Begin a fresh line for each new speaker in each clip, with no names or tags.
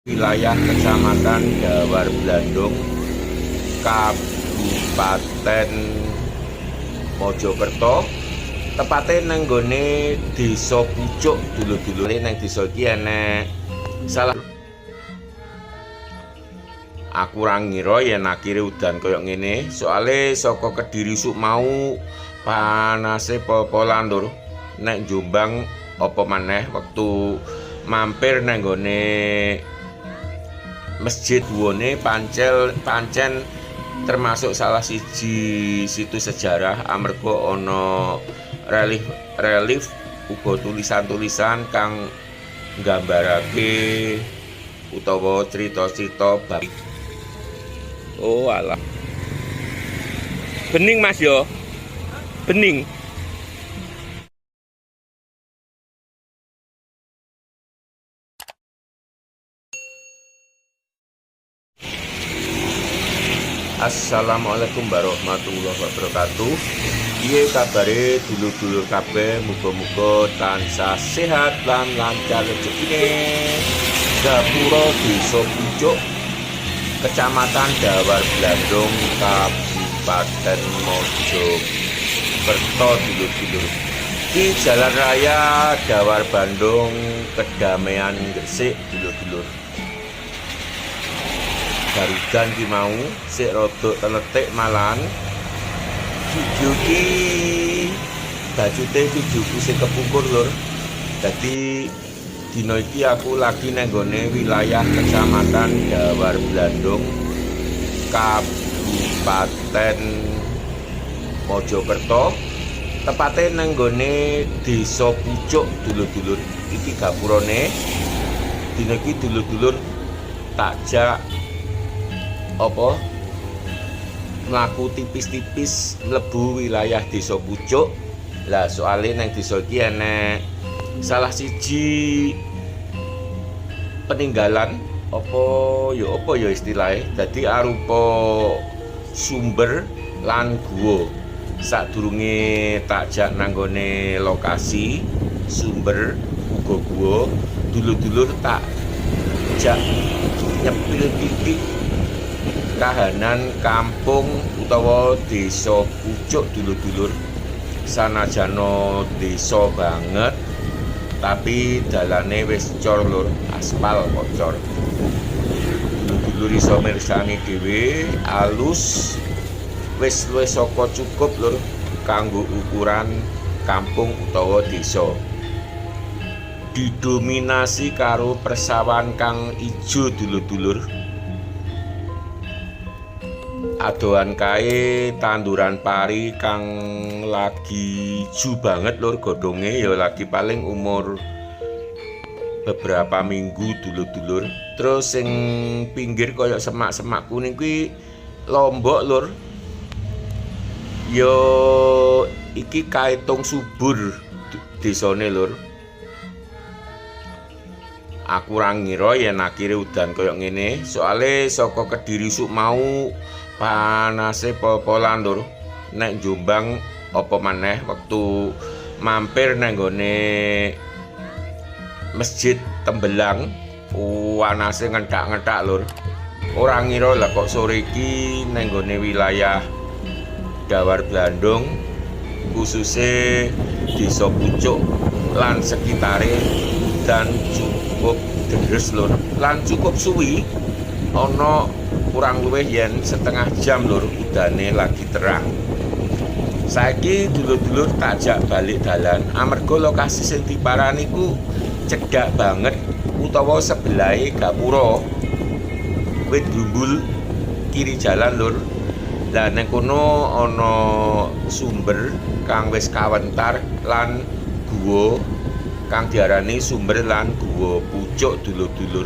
Wilayah Kecamatan Dawar Blandong, Kabupaten Mojokerto, tepate nang nggone Desa Pucuk dulur-dulure. Nang desa iki enek salah aku ora ngira yen akhire udan koyo ngene, soale saka Kediri suk mau panase pol-polan lur. Nek Jombang apa maneh wektu mampir nang nggone Masjid Wone pancel pancen termasuk salah siji situs sejarah amarga ana relief uga tulisan-tulisan kang nggambarake utawa cerita-cerita bab. Oh alah. Bening Mas yo. Bening. Assalamualaikum warahmatullahi wabarakatuh. Piye kabare dulur-dulur kabeh, muga-muga tansah sehat lan lancar rezekine. Gapura Desa Pucuk, Kecamatan Dawar Blandong, Kabupaten Mojokerto dulur-dulur. Di Jalan Raya Dawar Bandung, Kedamean Gresik dulur-dulur. Barudan ki mau sik rodok teletik malan. Video ki bajute videoku sing kepungkur lur. Dadi dina iki aku lagi nang nggone wilayah Kecamatan Dawar Blandong, Kabupaten Mojokerto, tepate nang nggone Desa Pucuk dulur-dulur. Iki gapurane. Dina iki dulur-dulur takjak apa mlaku tipis-tipis mlebu wilayah Desa Pucuk. Lah soale nang desa iki enek salah siji peninggalan apa ya istilahnya, dadi arupa sumber lan gua. Sadurunge takjak nang nggone lokasi sumber uga gua, dulur-dulur tak jak nyepil titik kahanan kampung utawa Desa Pucuk dulur-dulur. Sanajana desa banget tapi dalane wis cor lur, aspal kok cor. Dulur-dulur iso mirsani dhewe, alus wis luwih saka cukup lur kanggo ukuran kampung utawa desa. Didominasi karo persawahan kang ijo dulur-dulur. Adohan kae tanduran pari kang lagi ijo banget lur, godhonge ya lagi paling umur beberapa minggu dulur-dulur. Terus sing pinggir koyo semak-semak kuning kuwi lombok lur. Yo iki kaetung subur desane lur. Aku ora ngira yen akhire udan koyo ngene, soale saka Kediri suk mau panase pol-polan lur. Nek Jombang apa maneh wektu mampir nang nggone Masjid Tembelang, panase ngenthak-ngenthak lur. Ora ngira lah kok sore iki nang nggone wilayah Dawar Blandong, khususe Desa Pucuk lan sekitare udan cukup deres lur, lan cukup suwi, ana kurang luwih yen setengah jam lur udane lagi terang. Saiki dulur-dulur takjak balik dalan amarga lokasi sing diparani ku cedhak banget utawa sebelahe gapura. Wit grumbul kiri jalan lur. Lah nang kono ana sumber kang wis kawentar lan guwa kang diarani sumber lan guwa Pucuk dulur-dulur.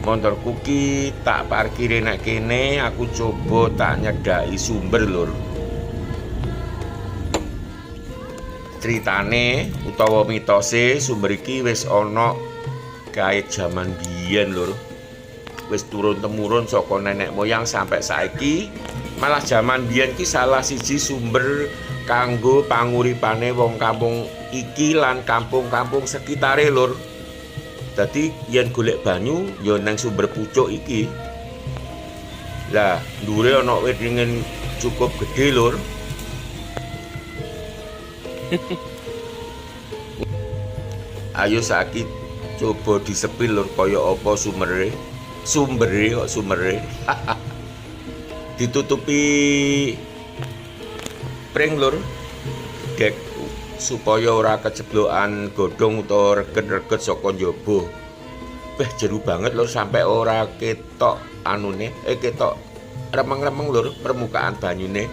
Montorku ki tak parkire nek kene, aku coba tak nyedhaki sumber lur. Critane utawa mitose sumber iki wis ana kait jaman biyen lur. Wis turun temurun saka nenek moyang sampai saiki. Malah jaman biyen ki salah siji sumber kanggo panguripane wong kampung iki lan kampung-kampung sekitare lur. Dadi yen golek banyu ya nang sumber Pucuk iki. Lah, dhuwure ana wit ringin cukup gedhe lur. Ayo saiki coba disepil lur kaya apa sumere. Sumbere kok sumere. Ditutupi pring lur, dek supaya ora keceblokan godhong utawa reget-reget saka njaba. Beh jeru banget lur sampai ora ketok anune, ketok remeng-remeng lur permukaan banyune.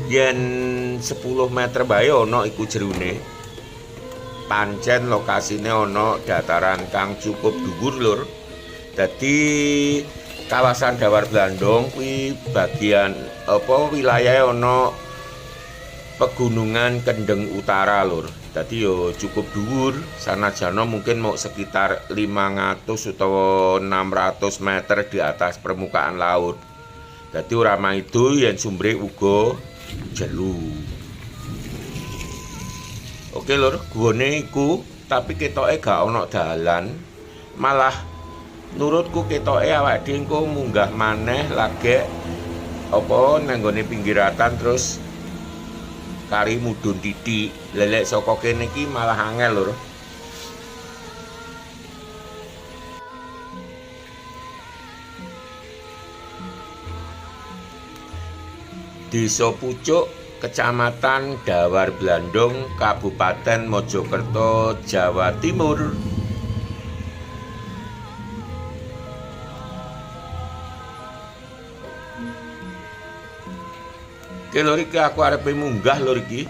Yen 10 meter bae ana iku jerune. Pancen lokasine ana dataran kang cukup dhuwur lur. Dadi kawasan Dawar Blandong kuwi bagian apa wilayahe ana Pegunungan Kendeng Utara lur. Dadi yo cukup dhuwur, sanajana mungkin mau sekitar 500 utawa 600 meter di atas permukaan laut. Dadi ora maido yen sumbere uga jelu. Oke lur, guone iku tapi ketoke gak ana dalan. Malah nurutku ketoke awake dhewe engko munggah maneh lagek apa nang nggone pinggiratan terus kari mudhun titik. Lelek saka kene iki malah angel lur. Desa Pucuk, Kecamatan Dawar Blandong, Kabupaten Mojokerto, Jawa Timur. Oke lur, iki aku arepe munggah lur iki.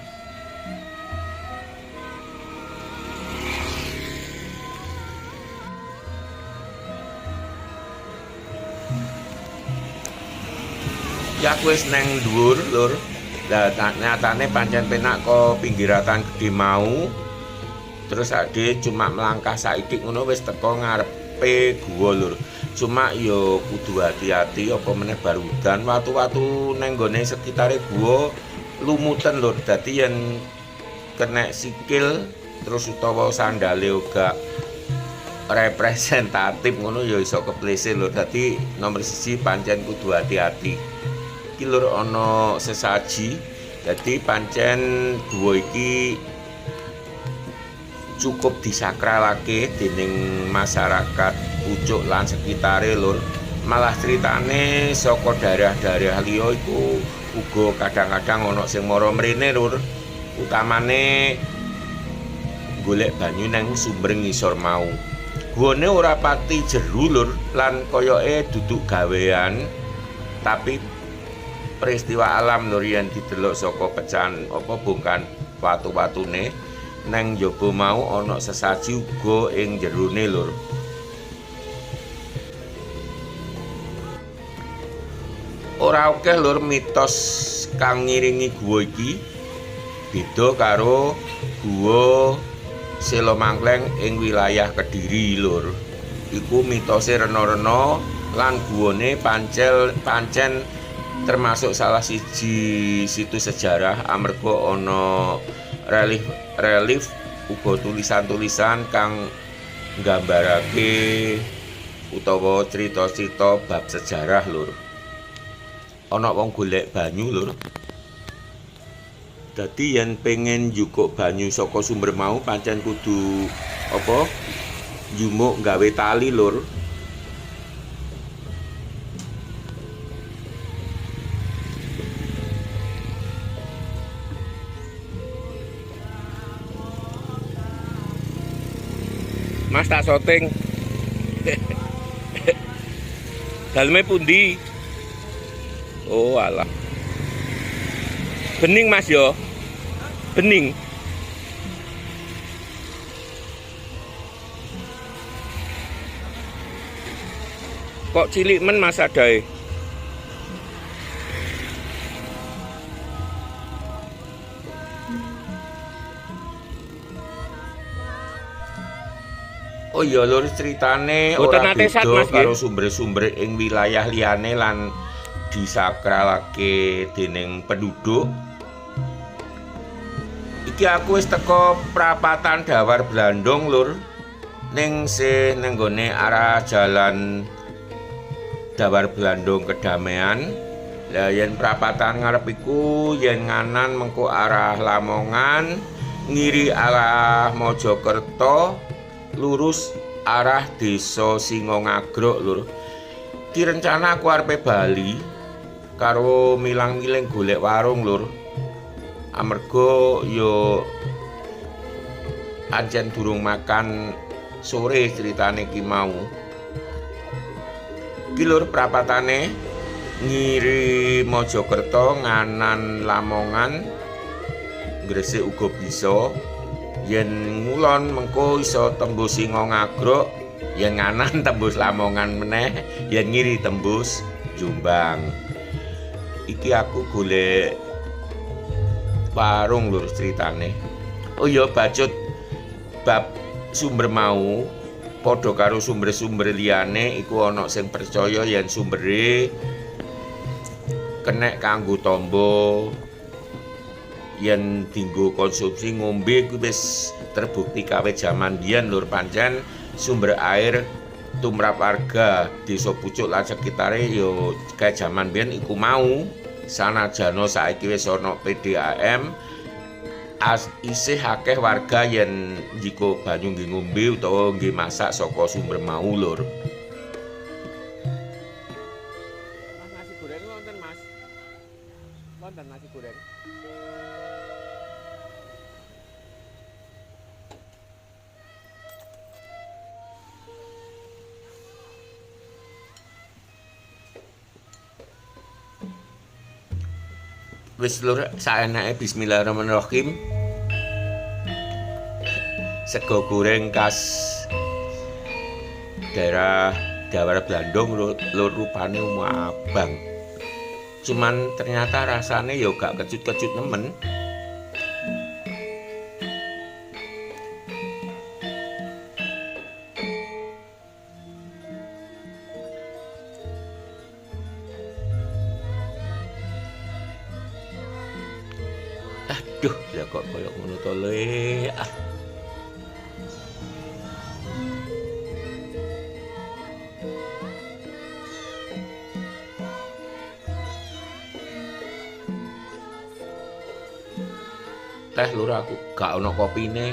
Ya aku wis neng dhuwur lur. Lah nyatane pancen penak kok pinggiratan gedhe mau. Terus ade cuma melangkah saithik ngono wis teko ngarepe gua lur. Cuma yo kudu hati-hati apa meneh bar udan, watu-watu neng nggone sekitare gua lumuten lur. Dadi yen kenek sikil terus utawa sandale uga representatif ngono ya iso kepleset lur. Dadi nomor 1 pancen kudu hati-hati. Iki lur ana sesaji. Dadi pancen gua iki cukup disakralake dening masyarakat Pucuk lan sekitare lur. Malah ceritane saka daerah-daerah liya iku uga kadang-kadang ana sing mara mrene lur. Utamane golek banyu nang sumber ngisor mau. Guane ora pati jeru lur lan koyoke duduk gawean, tapi peristiwa alam lur yen didelok saka pecahan apa bongkan watu-watune nang njaba mau ana sesaji uga ing jerone lur. Ora akeh lur mitos kang ngiringi guwa iki. Beda karo guwa Selo Mangkleng ing wilayah Kediri lur. Iku mitose rena-rena lan guwane pancen termasuk salah siji situs sejarah amarga ana relief uga tulisan-tulisan kang nggambarake utawa cerita-cerita bab sejarah lur. Ana wong golek banyu lur. Dadi yen pengen njukuk banyu saka sumber mau pancen kudu apa njumuk gawe tali lur. Mas tak syuting. Daleme pundi? Oh alah. Bening Mas yo. Bening. Kok cilik men Mas adae? Oh iya lur, ceritane ora beda karo sumber-sumber ing wilayah liyane lan disakralake dening penduduk. Iki aku wis teko prapatan Dawar Blandong lur. Ning sih nang nggone arah jalan Dawarblandong Kedamean. Lah yen prapatan ngarep iku yen nganan mengko arah Lamongan, ngiri arah Mojokerto, lurus arah Desa Singongagrok lur. Ki rencana aku arepe bali karo milang-miling golek warung lur. Amarga yo ancen durung makan sore ceritane ki mau. Ki lur prapatane ngiri Mojokerto, nganan Lamongan, Gresik uga bisa. Yen ngulon mengko iso tembus Singongagrok, yen nganan tembus Lamongan meneh, yen ngiri tembus Jombang. Iki aku golek warung lur ceritane. Oh iya, bacut bab sumber mau padha karo sumber-sumber liyane iku ana sing percaya yen sumbere kenek kanggo tombo, yen dinggo konsumsi ngombe kuwi wis terbukti kawit jaman biyen lur. Pancen sumber air tumrap warga Desa Pucuk lan sekitare yo kaya jaman biyen iku mau. Sanajana saiki wis ana PDAM, isih akeh warga yen njikuk banyu nggih ngombe utawa nggih masak saka sumber mau lur. Mas, nasi goreng wonten, Mas? Wonten nasi goreng? Wis lur, saenake bismillahirrahmanirrahim. Sego goreng khas daerah Dawarblandong lur, rupane abang. Cuman ternyata rasane ya gak kecut-kecut nemen. Aduh, lah kok koyo ngono to le. Ah. Teh lur, aku gak ono kopine.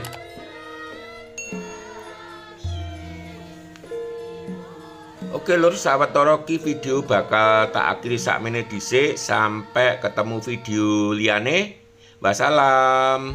Oke lur, sawetara ki video bakal tak akhiri sakmene dhisik, sampai ketemu video liyane. Wassalam.